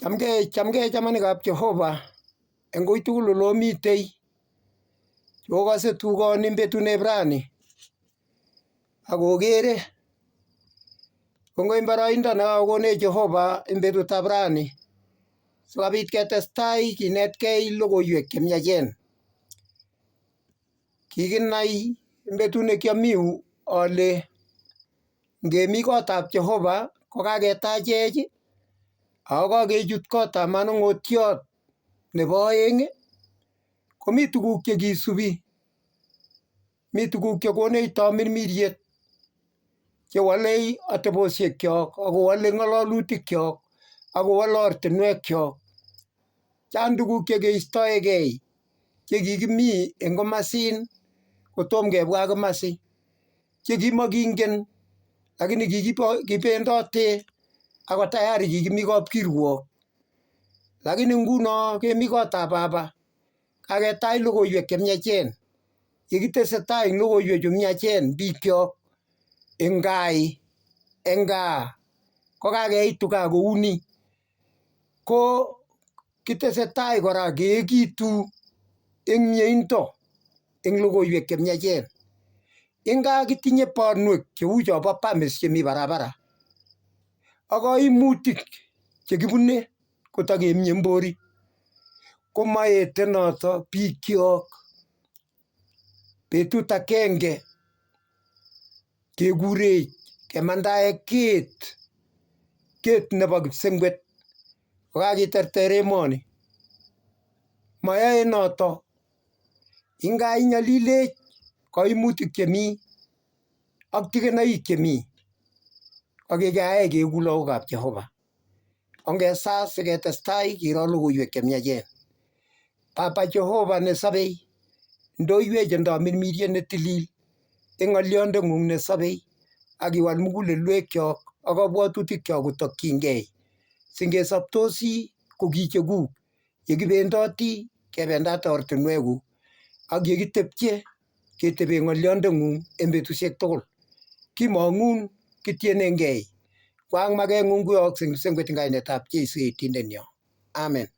Chamgei, chamgei chamanikab Jehova eng koi tugul ole omitei. Chokase tugoni eng betuneb rani ak ogere. Kongoi eng boroindo ne kagokonech Jehova eng betutab rani sigopit ketestai kinetkei logoiwek che miachen. Kiginai eng betut ne kiami yu ale ngemi kotab Jehova ko kagetachech ago kakechut kotab manungotiot nebo aeng komi tuguk che kisupi. Mi tuguk che konech tamirmiriet chewale atebosiekyok ak kowale ngalalutikyok ak kowale ortinwekyok. Chang tuguk che keistoegei che kikimi eng komosin kotom kebwa komasi che kimakingen lakini kikibendote ago tayari kikimi kapkiruok. Lakini nguno kemi kotab baba, kaketach logoiwek che miachen. Yekitesetai eng logoiwechu miachen biikyok eng gaa ko kakeitu gaa kouni. Ko kitesetai kora keegitu eng mieindo eng logoiwek che miachen. Eng gaa ketinye banwek cheu chobo Bamis chemi barabara ak kaimutik chekibune kotakemi eng borik. Komaete noto biikyok. Betut agenge kekurech kemandae ket, ket nebo kipsengwet kokakiterter emoni. Mayoe noto. Ingai inyalilech kaimutik chemi ak tiginoik chemi ak kikeyach kegu lagokab Jehova. Ongesas sigetestai kiro logoiwek che miachen. Papa Jehova ne sabei, ndoiywech eng tamirmiriet ne tilil eng ngolyondengung ne sobei ak iwal mugulelwekyok ak kabwatutikyok kotokyingei. Singesoptosi ko kicheguk. Yekibendoti kebendate ortinwekuk ak yekitepche keteben ngolyondengung eng betusiek tugul. Kimongun kitienengei. Kwang magengung koyookse eng kipsengwet eng kainetab Jesu etindenyo. Amen.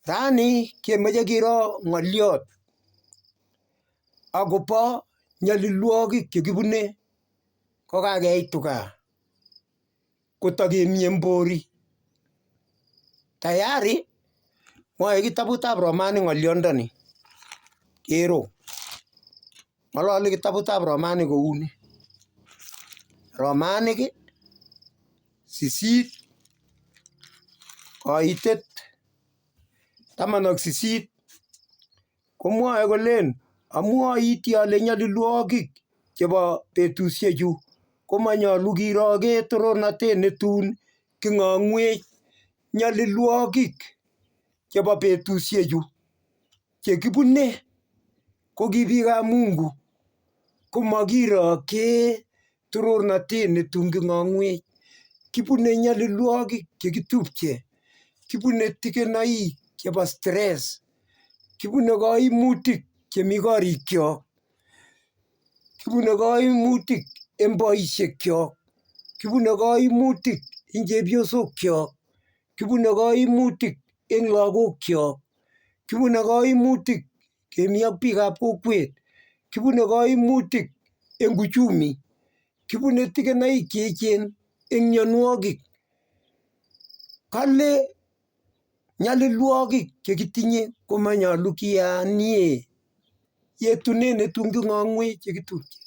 Rani kemoche kiro ngoliot agobo nyalilwogik che kibune kokakeitu gaa kotakemi eng bori. Tayari mwae kitabutab Romanik ngolyondoni. Kero. Ngololi kitabutab Romanik kouni. Romanik 8 kaitet 18 komwoe kolen amwoiti ale nyalilwogik chebo betusiechu komanyalu kiroge torornatet netun kingangwech. Nyalilwogik chebo betusiechu chekibune ko ki biikab Mungu komakiroke torornatet netun kingangwech. Kibune nyalilwogik che kitupche. Kibune tiginoik chebo stress. Kibune kaimutik chemi korikyok. Kibune kaimutik eng boisiekyok. Kibune kaimutik eng chepyosokyok. Kibune kaimutik eng lagokyok. Kibune kaimutik kemi ak biikab kokwet. Kibune kaimutik eng uchumi. Kibune tiginoik che eechen eng mianwogik. Kale nyalilwogik chekitinye komanyalu kiyanye yetunet netun kingangwech chekitupche.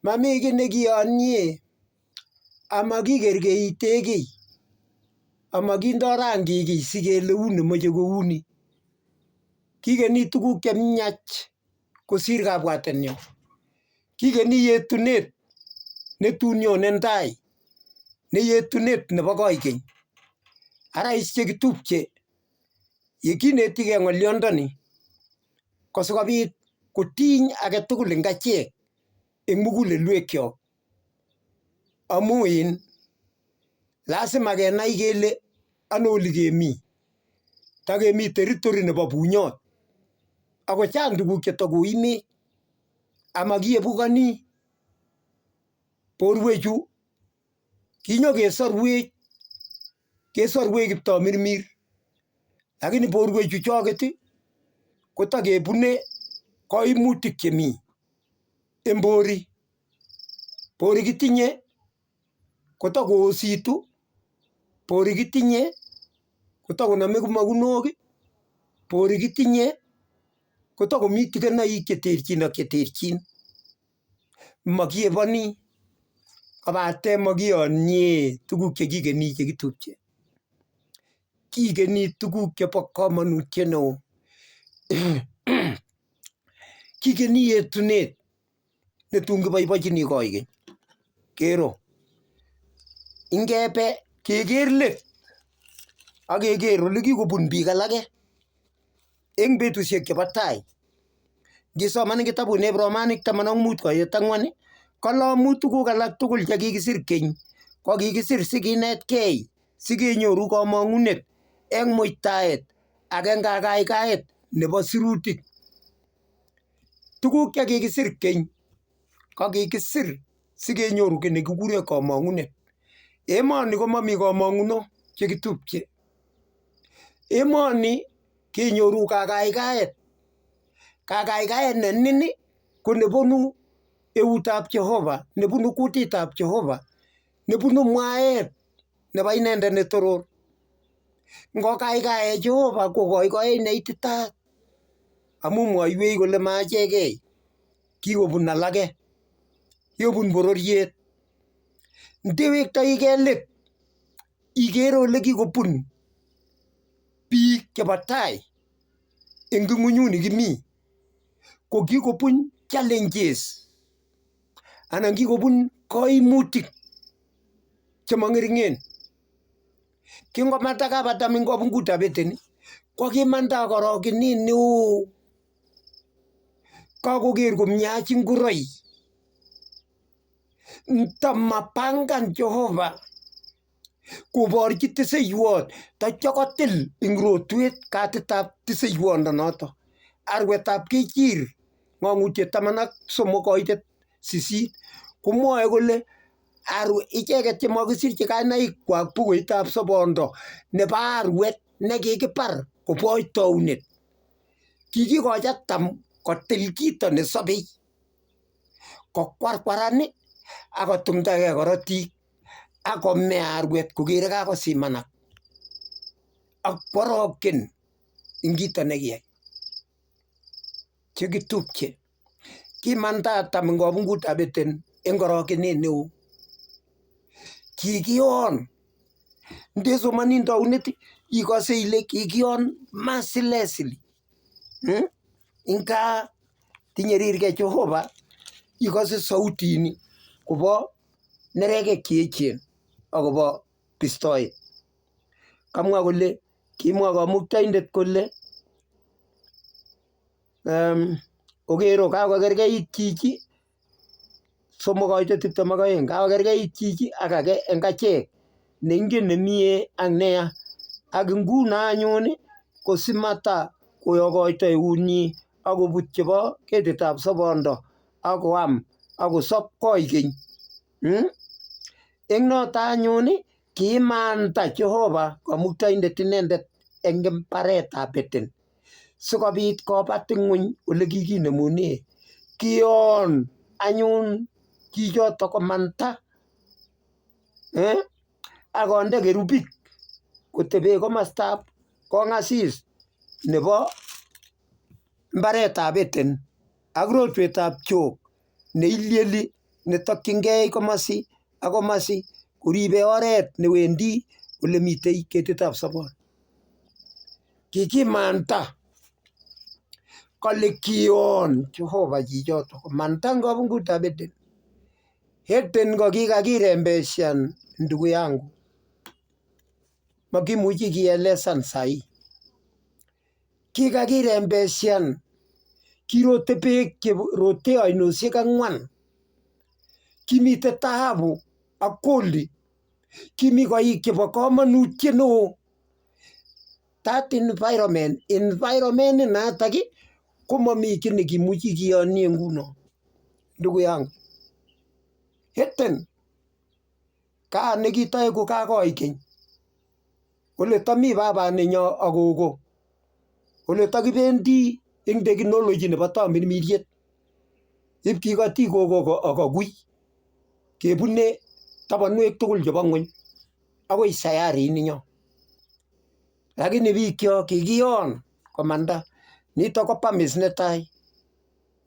Mami kiy nekiyanye ama kikerkeite kiy amakindo rangik kiy sigele uni moche kouni. Kigeni tuguk che miach kosir kabwatenyo. Kigeni yetunet netun nyone ndai ne yetunet nebo koigeny. Ara is chekitupche yekinetige ngolyondoni kosigopit kotiny age tugul eng achek eng mugulelwekyok amu in lasima kenai kele ano olegemi. Tagemi territory nebo bunyot ago chang tuguk che tagoimech ama kiepukani borwechu. Kinyokesorwech. Kesorwech kiptamirmir lakini borwek chuchoket kotakebune koimutik chemi en bori. Bori kitinye kotakoositu, bori kitinye kotakonome kimakunok, bori kitinye kotakomi tikenoik cheterchin ak cheterchin. Makieponi kobate makiyonye tuguk che kikeni che kitupche. Kikeni tuguk chebo kamanutiet neo. Kikeni yetunet netun kiboiboenjini koigeny. Kero. Ingebe keger let ak keger olekikobun biik alake eng betusiek chebo tai. Ngisoman eng kitabut neb Romanik 15:4, kale amu tuguk alak tugul che kikisir keny ko kikisir sikinetkei sikenyoru kamangunet eng muitaet ak eng kagaigaigaet nebo sirutik. Tuguk che kikisir keny ko kikisir sikenyoru kiy nekikuren kamangunet. Emoni komami kamanguno chekitupche. Emoni kenyoru kagaigaet. Kagaigaet ne nin ko nebunu eutab Jehova, nebunu kutitab Jehova, nebunu mwaet nebo inendet ne toror. Ngokaigaech Jehova ko koikoet ne ititaat amu mwoiwech kole maachegei. Kikobun alake, kikobun bororiet. Ndewektoige let igere olekikobun biik chebo tai eng ing'unyuni kimi ko kikobun challenges anan kikobun kaimutik chemang'ering'en. Kingomanda kap Adam eng kapungutab Eden, ko kimanda ak orogenet neo. Kakoker komiach ingoroik. Ntamapangan Jehova koborchi tiseiwot tatya kotil eng rotwet katitab tiseiwondonoto. Arwetab kechir ng'ong'utiet 13:8 komwoe kole icheket chemakisirchi kainaikwak bukuitab sobondo nebo arwet nekikibar koboch tounet. Kikikochi Adam kotil kito nesobei kokwarkwaran akotumdagei korotik akome arwet kokere kakosimanak ak kworoken eng kito nekiyai. Chekitupche. Kimanda Adam eng kapungutab Eden eng orokenet neo. Kikion. Ndesomoni tounet ikose ile kikion mercilessly. Inga tinyerirgei Jehova ikose sautini kobo neregek cheechen akobo bistoet. Kamwa kole kimwa kamuktaindet kole okero kakokerkeit chichi 3:22 kakokerkeit chichi ak age eng achek neingen nemie ak neya ak nguno anyun ko simata koyokoito eunyi akobut chebo ketitab sobondo akoam akosop koikeny. Eng noto anyun kiimanda Jehova kamuktaindet inendet eng imbaretab Eden sikobit kobat ing'weny ole kikinemune. Kion anyun chichoto komanda akonde kerubik kotebe komostab kong'asis nebo mbaretab Eden ak rotwetab chok neilieli netokyingei komosi ak komosi koribe oret newendi olemitei ketitab sobon. Kikimanda kale kion Jehova chichoto komanda eng kapungutab Eden. Eden ko kikakirembeshan ndugu yangu, makimuchi kielesan sahi. Kikakirembeshan, kirote beek cherote ainosiek ang'wan. Kimite thahabu ak goldi. Kimi koik chebo komonutiet neo. That environment, environment inatak komomi kiy nekimuchi kiyonye nguno ndugu yangu. Eden kaa nekitoeku kaa koikeny. Ole tami baba nenyo ak gogo. Ole takibendi eng technology nebo tamirmiriet. Ipkikoti gogo ak agui kebune tabanwek tugul chebo ng'weny akoi sayarit ninyo. Lakini biikcho kikion komanda. Nito ko permit netai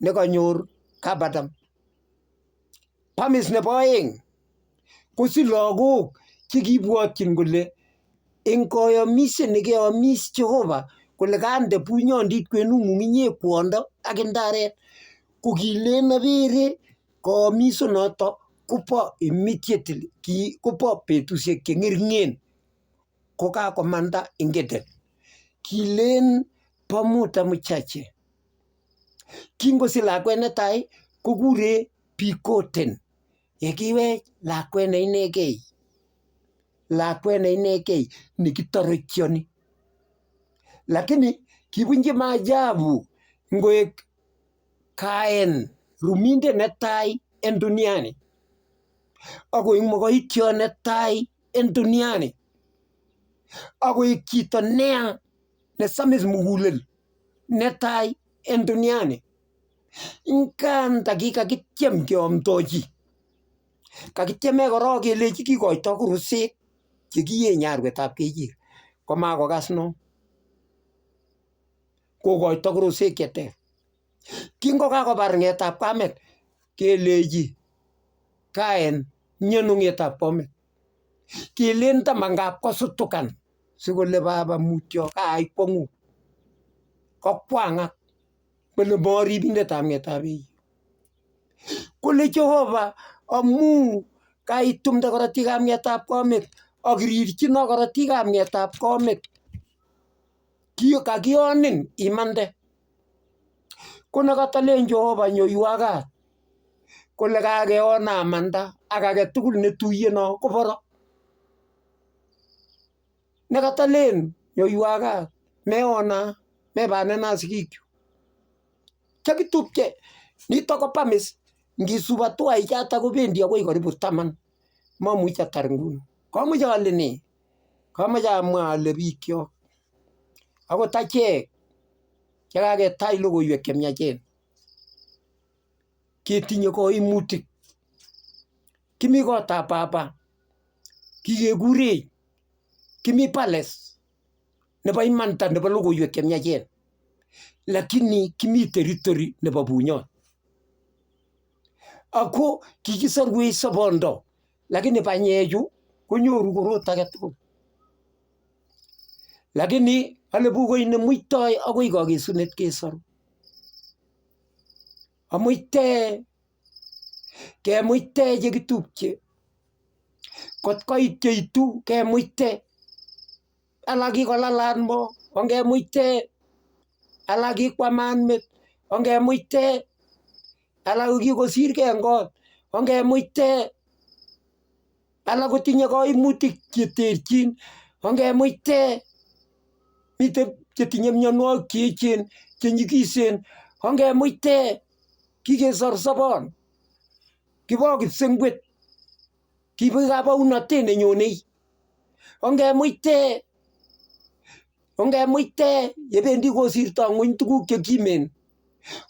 nekanyor Kabardam. Permit nebo oeng kosich lagok chekibwotyin kole eng koyomiset nekeyomis Jehova kole kande bunyondit kwenung'ung inye kwondo ak indaret ko kilen abere koomisonoto kobo immediately ki kobo betusiek cheng'ering'en kokakomanda eng Eden. Kilen bo muda mchache. Kingosich lakwet netai kokure Bigoten yekiwech lakwet ne inegei, lakwet ne inegei nekitorochioni. Lakini kibunji maajabu ngoek Kaen rumindet netai en duniani akoek mogoitiot netai en duniani akoek chito neya nesamis mugulel netai en duniani. Nganda kikakityem keomdochi. Kakityeme korok kelechi kikoito kurusek chekienye arwetab kechir komakokas no. Kokoito kurusek cheter. Kingokakobar ng'etab kamet kelechi Kaen miano ng'etab kamet. Kelen tamangap kosutukan sikole baba mutyo kaai kwong'ut. Kokwang'ak kole moribindetab ng'etab eik. Kole Jehova amu kaitumde korotikab ng'etab kamet akirirchino korotikab ng'etab kamet kakionin imande. Ko nekatalen Jehova nyoiwa kat kole kakeon amanda ak age tugul netuyeno koboro. Nekatalen nyoiwa kat meona mebanena sigikchu. Chekitupche nito ko permis ngisup hatuaishata kobendi akoi karibu taman. Mamuchi atar nguno. Kamoche ale ne? Kamoche amwa ale biikchok akot achek chekaketach logoiwek chemiachen ketinye koimutik. Kimi kotab baba kikekurech kimi palace nebo imanda nebo logoiwek chemiachen lakini kimi territory nebo bunyot. Ako kikisorwech sobondo lakini banyechu konyoru korot age tugul. Lakini kale bukuit nemuitoi akoi kakesunet kesoru. Amuite kemuite chekitupche kot koit cheitu kemuite alak kikolalat mo ongemuite alak kikwaman met ongemuite alak ko kikosirgei eng kot ongemuite alak kotinye koimutik cheterchin ongemuite mitei chetinye mionwogik cheechen chenyikisen ongemuite kikesor sobon kibo kipsengwet kibo kabaunotet nenyonei ongemuite ongemuite yebendi kosirto ng'weny tuguk chekimen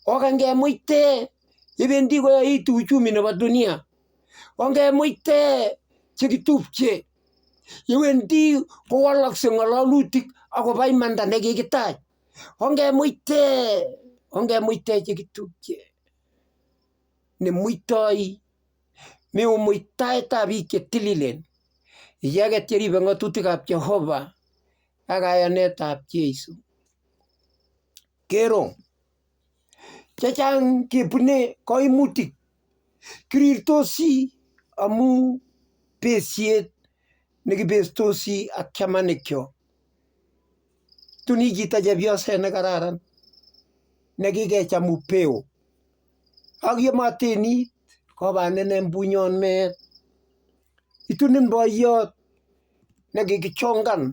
okengemuite yebendi koyaitu uchumi nebo dunia ongemuite chekitupche yewendi kowalakse ng'ololutik akobo imanda nekikitach ongemuite ongemuite chekitupche nemuitoi miu muitaetab biik chetililen icheket cheribe ng'atutikab Jehova ak kayanetab Jeiso. Kero chechang kebune koimutik kirirtosi amu besiet nekibestosi ak chamanikcho. Tuni chito chepyoset nekararan nekikecham upeo ak yematenit kobanenen bunyon meet. Itunin boiyot nekikichongan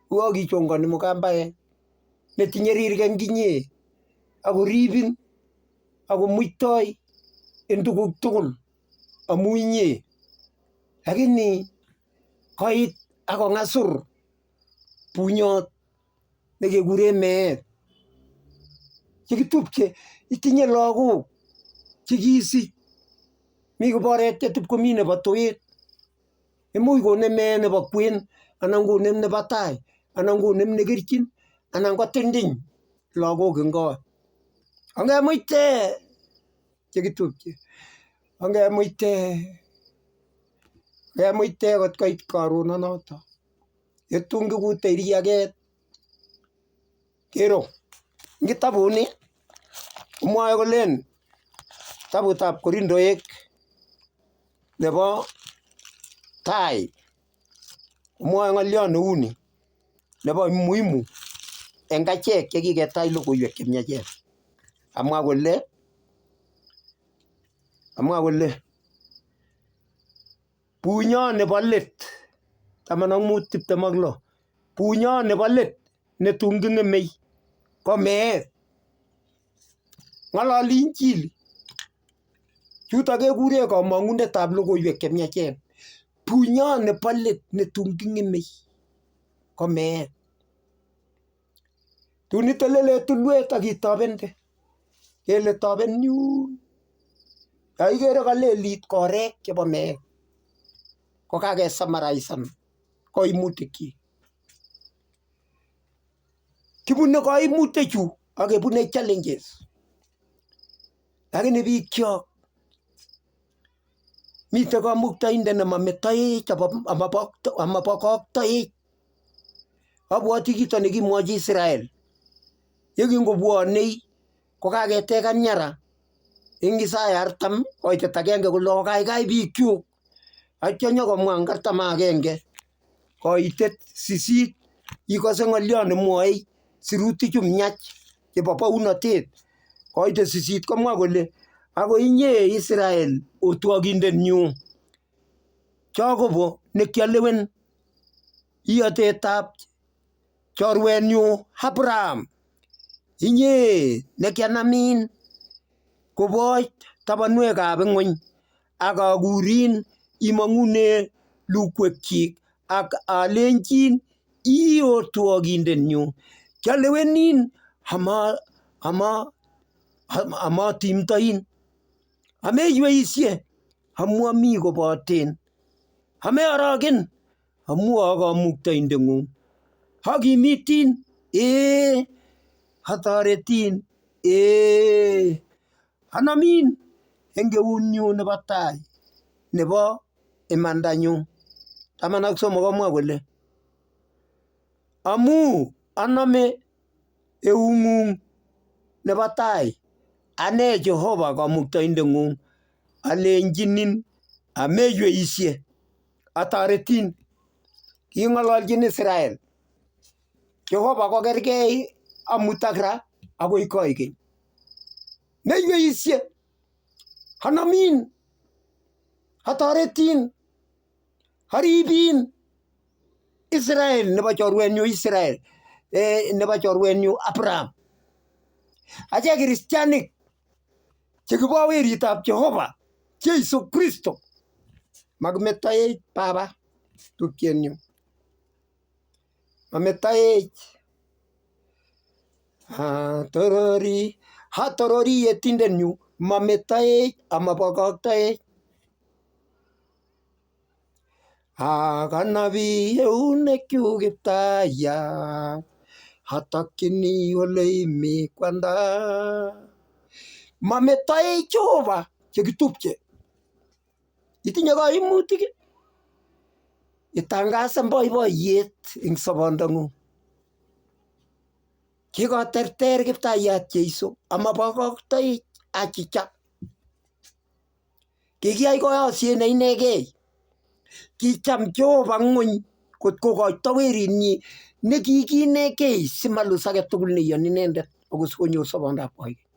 uo kichongoni mugambaet netinye rirge nginye akoribin akomuitoi en tuguk tugul amu inye. Lakini koit akong'asur Bunyot nekekure meet. Chekitupche itinye lagok chekisich mi kiboret chetipkomi nebo tuit. Imuch konem meet nebo kwen anan konem nebo tai anan konem nekerchin anan kotindiny lagok eng kot. Ongemuite chekitupche, ongemuite, ongemuite kot koit karononoto. Yetun kikute riaket kero. Eng kitabuni komwoe kolen kitabutab Korindoek nebo tai komwoe ng'oliot neu ni nebo muhimu eng achek che kiketach logoiwek chemiachen. Kamwa kole bunyot nebo let 15:26 bunyot nebo let netun king'emei ko meet. Ng'ololi injili. Chutok kekure kamang'unetab logoiwek chemiachen. Bunyot nebo let netun king'emei ko meet. Tun itelele tulwet akitobende kele toben yun yoikere kalelit korek chebo meet ko kakesamaraisan koimutikchi. Kibune koimutichu akebune challenges lakini biikchok mitei kamuktaindet nemametoech amabokoktoech. Abwoti kito nekimwochi Israel yekingobwonei kokaketekan nyara eng Isaya 40:1 kole okaikai biikchuk atya nyokomwa eng 41:8 ikose ng'oliot nemwoei sirutichu miach chebo bounotet. Koitet sisit komwa kole ako inye Israel otwokindenyu Jacobo nekialewen iyotetab chorwenyu Abraham inye nekianamin koboch tabanwekab ing'ony ak akurin imong'une lukwekchik ak alenjin ii otwokindenyu kialewenin amatimtoin ameiweishe amu ami koboten ameoroken amu a kamuktaindeng'ung akimitin ee atoretin ee anamin eng eunyu nebo tai nebo imandanyu. 13 komwa kole amu anome eung'ung nebo tai ane Jehova kamuktaindeng'ung alenjinin ameiweishe atoretin. King'ololjin Israel. Jehova kokergei amut ak ra akoi koikeny. Meiweishe anamin atoretin aribin Israel nebo chorwenyu Israel nebo chorwenyu Abraham. Achek kristianik chekibo weritab Jehova Jesu Kristo makimetoech baba tupchenyu mametoech atorori atorori yetindenyu mametoech amabokoktoech akanabi eunekchu kiptayat atokchini ole imi kwanda. Mametoech Jehova chekitupche. Itinye kaimutik itangasan boiboiyet eng sobondang'ung. Kikoterter kiptayat Jeiso amabokoktoech achicha. Kikiyai koyosiet ne inegei. Kicham Jehova ng'wony kot kokoito werinyi nekikinegei simalus age tugul neiyoni inendet ako sikonyor sobondab koikeny.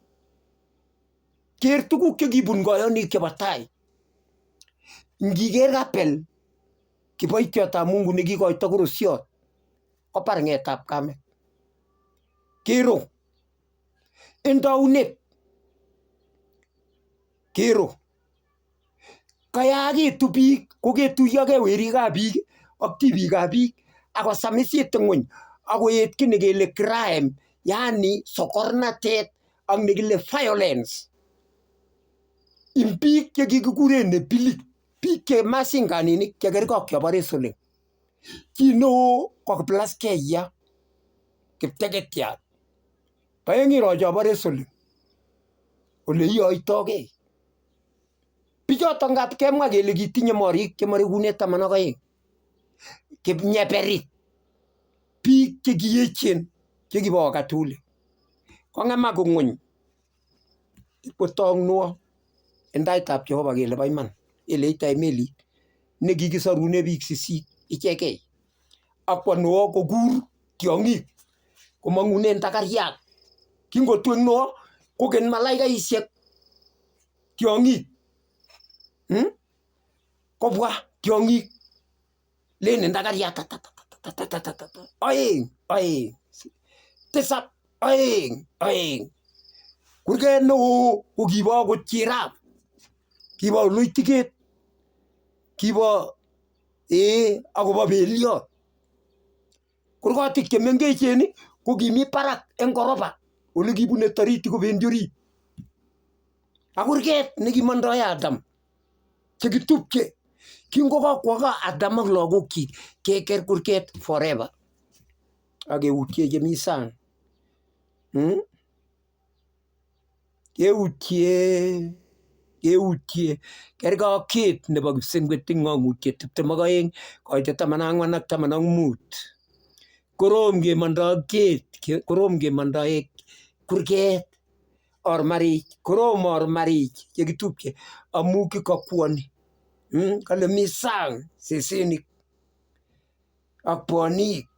Ker tuguk chekibun koyonik chebo tai. Ngiker Abel kiboityotab Mungu nekikoito korosiot kobar ng'etab kamet. Kero en tounet kero kayakitu biik koketuyokei werikab biik ak tibikab biik akosamisit ng'wony. Akoet kiy nekele crime, yaani sokornatet ak nekile violence ing biik chekikikuren Nephilim, biik che masinganinik chekerkei ak chobo wrestling. Chi neo ko kiplaskeiya, kipteketiat. Oeng iro chobo wrestling ole iyoitokei. Bichoton ngap kemwa kele kitinye morik chemarekune 12. Kipnyeberit, biik che kiechen chekibo wakati ule. Kong'emak ing'weny ipkotok Noah en taitab Jehova kele bo iman kele itech melit nekikisarune biik sisit ichegei. Akwo Noah kokur tiong'ik komong'unen takariat. Kingotwek Noah koken malaikaishek tiong'ik Kobwa tiong'ik lenen takariat tatatatatatatata oeng oeng tisap oeng oeng. Kurget neo ko kibo akot Giraffe, kibo oloitiket, kibo ee akobo beliot. Kurgotik chemengechen ko kimi barak eng koropa ole kibune taritik kobendi orit. Ak kurget nekimondoe Adam chekitupche. Kingokakwo ko Adam ak lagokchik keker kurget forever. Ak keutye chemi sang. Keutye, keutye kerkei ak ket nebo kipsengwet eng ng'ong'utiet 22 koitet 14 ak 15. Korom kemondo ket, korom kemondoe kurget ormarich, korom ormarich chekitupche amu kikokwoni. Kale mi sang sesenik ak pwonik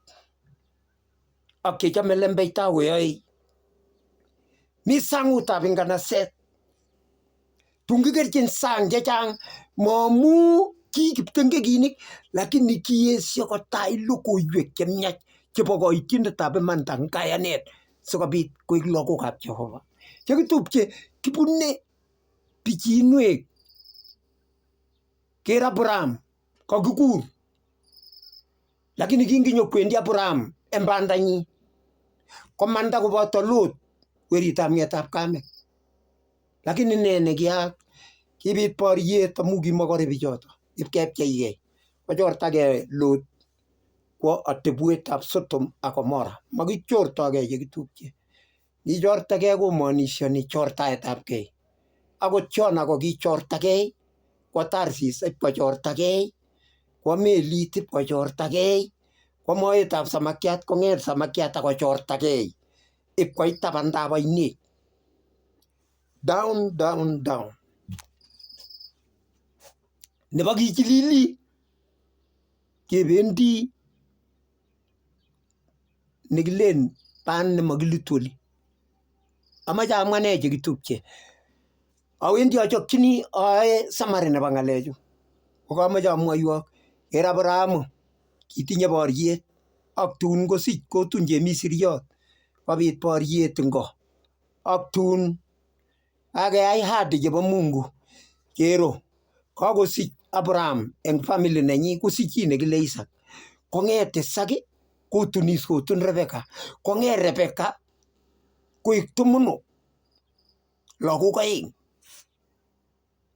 ak chechome lembeita akoyoei. Mi sang'utab inganaset. Tun kikerchin sang chechang maamu ki kiptengekinik lakini kiesio kotai logoiwek chemiach chebo koityinetab imanda eng kayanet sikobit koik lagokab Jehova. Chekitupche kibune pichinwek. Ker Abraham kakikur lakini kinginyokwendi Abraham eng bandanyi komanda koboto Lot weritab ng'etab kamet. Lakini ne nekiyaak? Kibit boriet amu kimokore bichoto ipkepcheigei. Kochortagei Lot kwo atebwetab Sodom ak Gomora. Makichortogei chekitupche. Ngichortegei komonishoni chortaetab kei. Akot Jona kokichortagei kwo Tarsis ipkochortagei, kwo melit ipkochortagei, kwo moetab samakiat kong'et samakiat akochortagei ipkoit tabandab oinet. Down, down, down. Nebo kichilili kebendi nekilen ban nemakilitwoli. Amache amwa ne chekitupche. Awendi achokchini aae summary nebo ng'alechu. Kokamache amwoiwok. Ker Abrahamu kitinye boriet ak tun kosich kotun chemisiriot. Kobit boriet ngo. Ak tun kakeyai ahadi chebo Mungu. Kero kakosich Abraham eng family nenyi kosich chi nekile Isaac. Kong'et Isaac kotunis kotun Rebecca. Kong'et Rebecca koek tomono lagok oeng.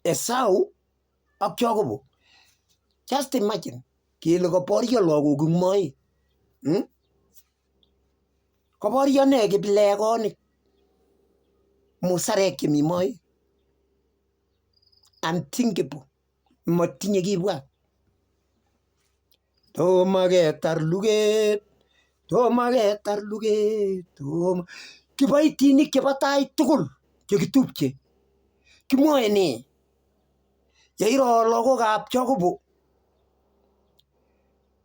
Esau ak Jacobo. Just imagine kele koborio lagok eng moet. Koborio ne kiplekonik musarek chemi moet. Unthinkable. Motinye kibwat. Tomo ketar luget, tomo ketar luget, tomo. Kiboitinik chebo tai tugul chekitupche. Kimwoe ne? Yeiro lagokab Jacobo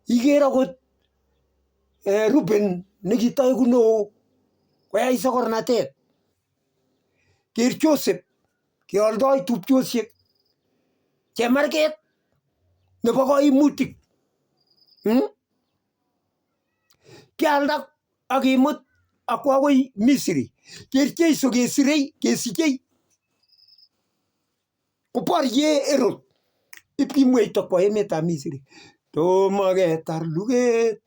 iker akot Ruben nekitoeku neo koyai sokornatet. Ker Joseph keoldoi tupchosiek chemarket nebo koimutik. Kialda ak kimut akwo akoi Misri. Ker Jeiso kesirei kesichei koborie Herod ipkimweito kwo emetab Misri. Tomo ketar luget,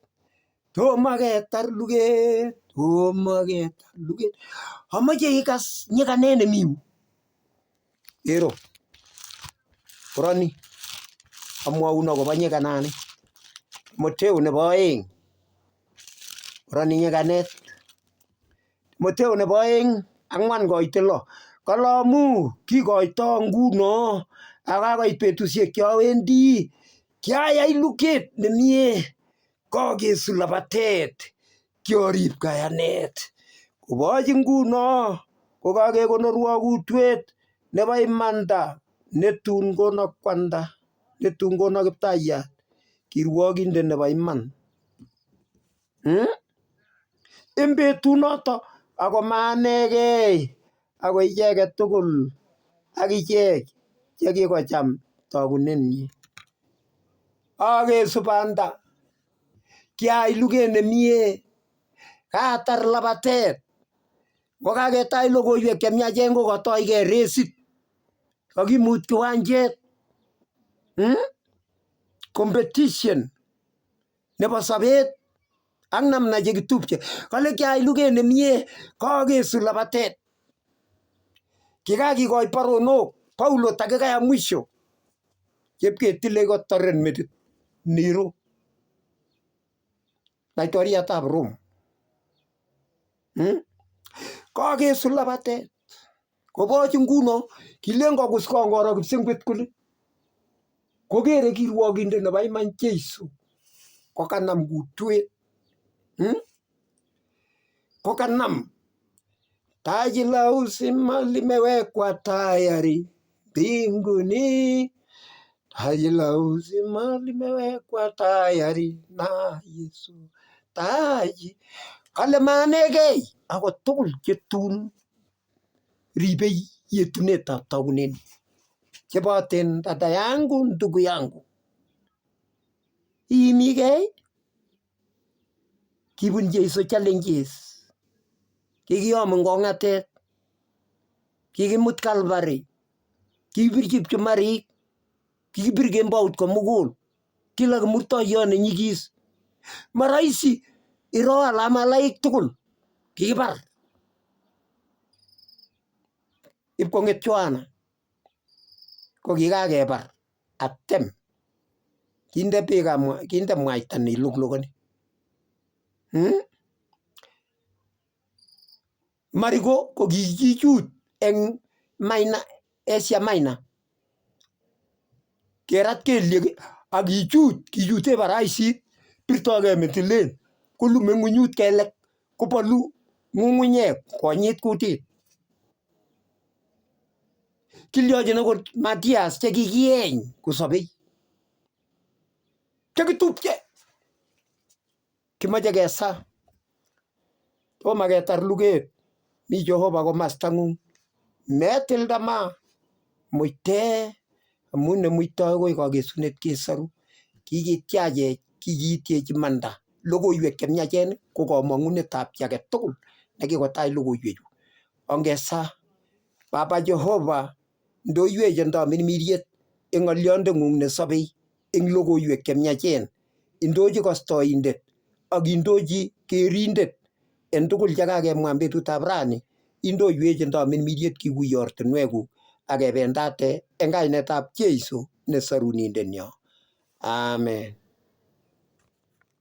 Tomo ketar luget, tomo ketar luget. Amache ikas nyikanet nemi yu. Ero, koroni amwaun akobo nyikanani. Timoteo nebo oeng, koroni nyikanet. Timoteo nebo oeng ang'wan koite lo. Kale amu kikoito nguno akakoit betusiek che awendi, kiayai luget nemie, kakesu labatet, kiarib kayanet. Koboch nguno kokakekonorwo kutwet nebo imanda netun kono kwanda, netun kono kiptayat, kirwokindet nebo iman. En betunoto ako maanegei ako icheket tugul ak ichek che kikocham togunenyi. Akesu banda, kiai luget nemie, kaatar labatet, kokaketach logoiwek chemiachen kokatoigei resit, kakimut kiwanjet, Competition nebo sobet ak namna chekitupche. Kale kiai luget nemie, kakesu labatet. Kikakikoi baronok Paulo dakika ya mwisho chepketile kotoren metit Nero laitoriatab Rome. Kakesu labatet. Koboch nguno kilen kokus kongoro kipsengwet kole kokere kirwokindet nebo iman Jeiso kokanam kutwet. Kokanam taji la uzima limewekwa tayari mbinguni. Taji la uzima limewekwa tayari na Yesu. Taji. Kale maanegei ako tugul chetun ribei yetunetab togunet. Cheboten dada yangu, ndugu yangu. Iimigei? Kibun Jeiso challenges. Kikiyom eng kong'atet. Kikimut Calvary. Kikibirchi pchumarik. Kikibir kembout komugul. Kila kimurtoiyot nenyigis. Marahisi iro alamalaik tugul. Kikibar. Ipkong'et Yohana. Ko kikakebar atem. Kinde beekab kinde mwaita neiluglugoni. Mariko ko kikichut eng Minor, Asia Minor. Kerat kelyek ak kichut, kichute paraisit, birtogei metilen, kolume ng'unyut kelek, kobolu ng'ung'unyek konyit kutit. Kilyochin akot Matias chekikieny kosobei. Chekitupche. Kimoche kesa. Tomo ketar luget. Mi Jehova komasta ng'ung. Metil tamaa. Muite amu nemuitoi koi kakesunet kesoru. Kikitiachech, kikiityech imanda. Logoiwek chemiachen ko kamang'unetab chi age tugul nekikotach logoiwechu. Ongesa Baba Jehova ndoiwech ndamirmiriet eng ng'olyondeng'ung nesobei eng logoiwek chemiachen. Indochi kostoindet ak indochi kerindet en tugul chekakemwa en betutab rani indoiwech ndamirmiriet kikuye ortinwekuk ak kebendate en kainetab Jeiso ne sorunindenyo. Amen.